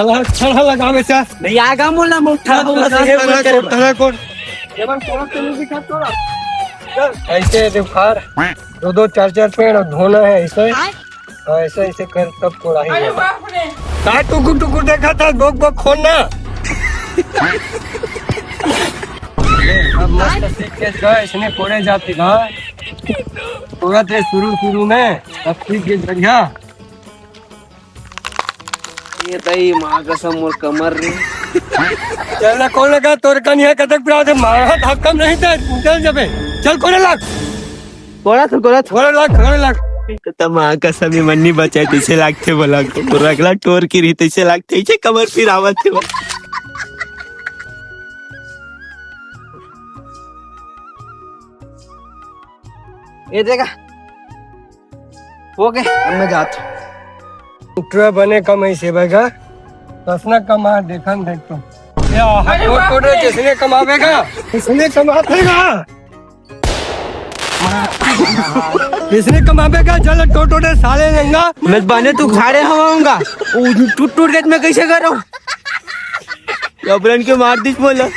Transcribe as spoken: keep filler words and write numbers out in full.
चला, चला, लगा में से। नहीं आगा मोला, मैं उठा दूंगा, लगा, सही लगा, मत कर। लगा, लगा। ऐसे है, देखो, दो दो चार चार पेड़ और धोना है ऐसे। हाँ, ऐसे, ऐसे कर, तब कोड़ाही होगा। का टुकुर टुकुर देखा था, बोक बोक खोलना। अब मस्त सीख के गा, इसने कोड़े जाते गा। कोड़ा थे शुरू, शुरू में, अब सीख के बढ़िया। ये तई माँ कसम मोर कमर रे। चल ना, कौन लगा तोर कनिया कतक पिरावत हे, मारा धक्का नहीं था, चल जबे। चल कोड़े लाग। कोड़ा तो, कोड़ा तो। कोड़े लाग, कोड़े लाग। त माँ कसम, ये मन नहीं बचाए, तैसे लागथे बोला को। रगला टोर की रही, तैसे लागथे, इसे कमर पिरावत हे। ये देखा, हो गए। अब मैं जात हूँ। उठरा बने कम ऐसे बगा, कसना कमा देखन देख तो। या, हाथ अरे टोट बाप टोट रे। जिसने कमावेगा, इसने कमावेगा। इसने कमावेगा, चल टोट टोट साले लेंगा। मैं बने तू खाड़े हवाऊंगा। वो टूट टूट के मैं कैसे करूँ? अबरन के मार दिस बोला।